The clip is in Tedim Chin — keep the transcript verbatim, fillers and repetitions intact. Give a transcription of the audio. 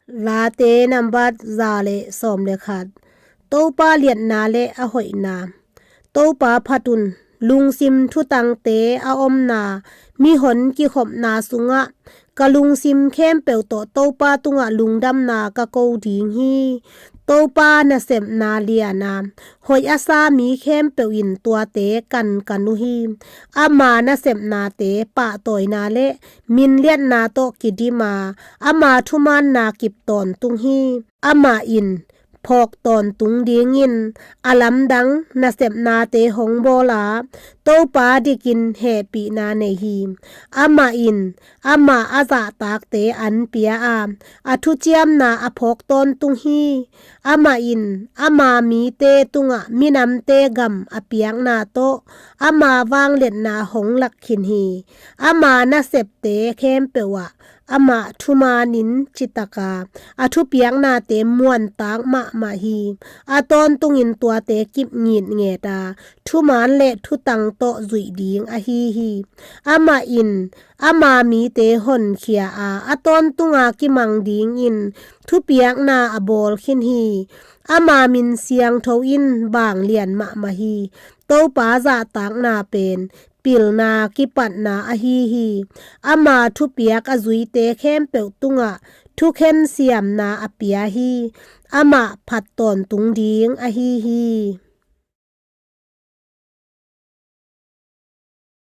Late nambat za le sawm le khat. Topa liatna le a hoihna. Topa phat un. Lungsim thutangte a omna, mihon kikhopna sungah ka lungsim khempeuh tawh Topa tungah lungdamna ka ko ding hi. Topa nasepna liana, hoih a sa mi khempeuh in tuate kankan uh hi. Ama nasepnate pahtawina le minliatna tawh kidima, ama thumaanna kip tawntung hi. Amah in phawk tawntung dingin a lamdang nasepnate hong bawla, Topa dikin hehpihna nei hi. Amah in ama a zahtakte an pia a, a thuciamna a phawk tawntung hi. Amah in ama mite tungah minamte gam a piakna tawh ama vangliatna hong lak khin hi. Ama nasepte khempeuh ah amah thumaanin citaka, a thupiaknate muantak mahmah hi. A tawntungin tuate kip ngitngeta, thumaan le thutang tawh zuih ding ahi hi. Amah in ama mite honkhia a, a tawntunga kimang dingin thupiakna a bawl khin hi. Ama min siangtho in bang lian mahmah hi. Topa zahtakna pen pilna kipatna ahi hi. Ama thupiak a zuite khempeuh tungah thukhen siamna a pia hi. Amah phat tawntung ding ahi hi.